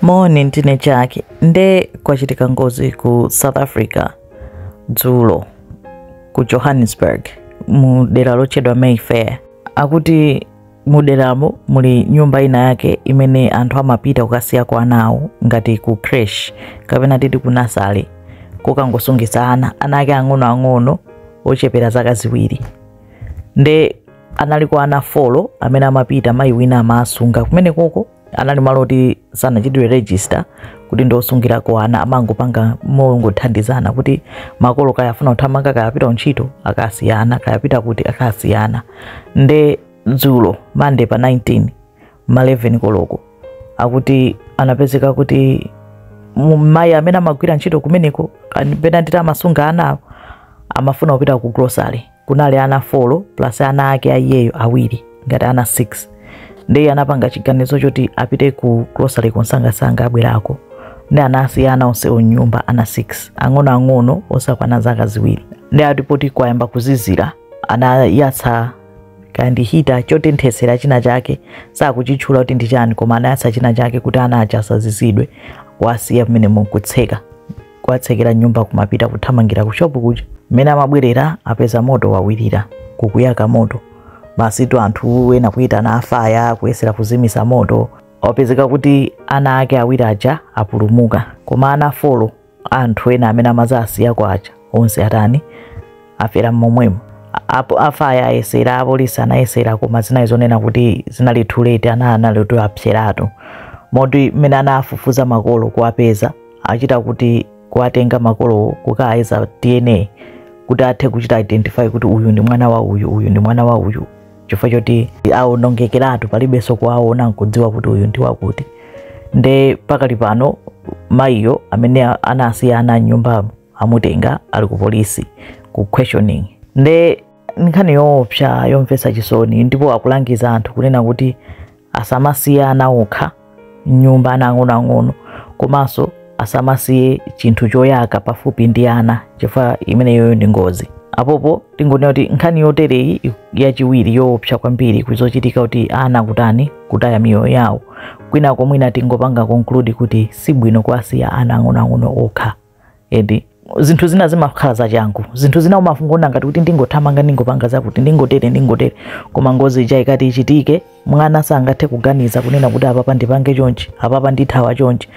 Moni, ndine Jaki. Nde kwachitika ngozi ku South Africa dzulo ku Johannesburg mu dera lotchedwa Mayfair. Akuti muderamo muli nyumba ina yake imene anthu amapita kukasiyako ana awo ngati ku creche kapena titi ku nursery, kukangosungitsa ana ake ang'onoang'ono ochepera zaka 2. Nde analiko ana 4 amene amapita, mayi wina amasunga kumene koko. Anali malo oti sanachitidwe register kuti ndiosungirako ana, amangopanga mongothandizana kuti makolo kaya afuna kuthamanga, kaya apita ntchito akasiyana, kaya apita kuti akasiyana. Nde dzulo Monday pa 19 ma 11 koloko akuti anapezeka kuti mayi amene amagwira ntchito kumeneko kapena nditi amasunga anawo amafuna kupita ku grocery. Kunali ana 4 plus ana ake aiyeyo awiri, ngati ana 6. Ndiye anapanga chiganizo choti apite ku grocery konsangasanga abwerako. Ndi anasiya ana onse onyumba, ana 6 ang'onoang'ono osakwana zaka 2. Ndi atipoti kwayamba kuzizira, anayatsa kandi heater, chotenthesera china chake, sakuchitchula kuti ndi chani, koma anayatsa china chake kuti ana aja asazizidwe, kuwasiya pamene mukutseka, kuwatsekera nyumba, kumapita kuthamangira ku shop kuja. Mmene amabwerera apeza moto wawirira, kukuyaka moto. Basitu anthu ena kuyitana afaya kuyesera kuzimisa moto. Wapezeka kuti ana ake awiri aja apulumuka, koma ana 4 anthu ena amene amazasiyako aja onse atani, afera momwemo. Apo afaya ayesera, apolisi anayesera, koma zinali zonena kuti zinali too late, ana anali kuti apseratu. Moti mmene anafufuza makolo kuwapeza, achita kuti kuwatenga makolo kukayeza DNA kuti athe kuchita identify kuti uyu ndi mwana wa uyu, uyu ndi mwana wa uyu, chifukwa choti awonongekeratu, palibenso kuwaona nkudziwa kuti uyu ndi wakuti. Nde pakali pano mayiyo amene anasiya ana mnyumbamo amutenga, ali ku polisi ku questioning. Nde nkhani yoopsa yomvetsa chisoni, ndipo akulangiza anthu kunena kuti asamasiye ana okha mnyumba, ana ang'onoang'ono, komanso asamasiye chinthu choyaka pafupi ndi ana, chifukwa imeneyoyo ndi ngozi. Apopo tingonena kuti nkhani yotereyi yachiwiri yoopsa kwambiri kuzochitika kuti ana kutani, kutaya miyoyo yawo. Kwinako mwina tingopanga conclude kuti sibwino kuwasiya ana ang'onoang'ono okha. Edi zinthu zina zimakhala zachangu, zinthu zina umafungona ngati kuti ndingothamanga, ndingopanga zakuti, ndingotere, ndingotere, koma ngozi ija ikati ichitike, mwana sangathe kuganiza kunena kuti apapa ndipange chonchi, apapa ndithawa chonchi.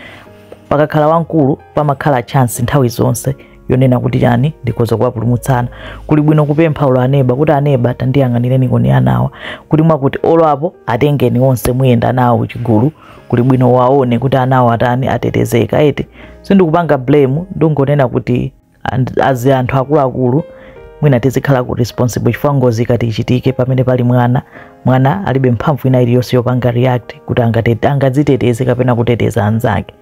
Pakakhala wamkulu pamakhala chance nthawi zonse yonena kuti chani, ndikhoza kuwapulumutsana. Kuli bwino kupempha olo aneba kuti aneba, tandiyang'anireni koni anawa, kuti mwakuti olo apo atengeni onse muyenda nawo chigulu, kuli bwino waone kuti anawo atani, atetezeka. Eti sindikupanga blame, ndingonena kuti azi anthu akuluakulu mwina tizikhala ku responsible, chifukwa ngozi ikati ichitike pamene pali mwana, mwana alibe mphamvu ina iliyonse yopanga react kuti angadziteteze kapena kuteteza anzake.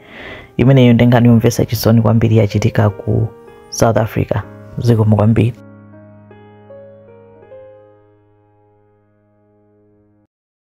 Imeneyo ndi nkhani yomvetsa chisoni kwambiri yachitika ku South Africa. Zikomo kwambiri.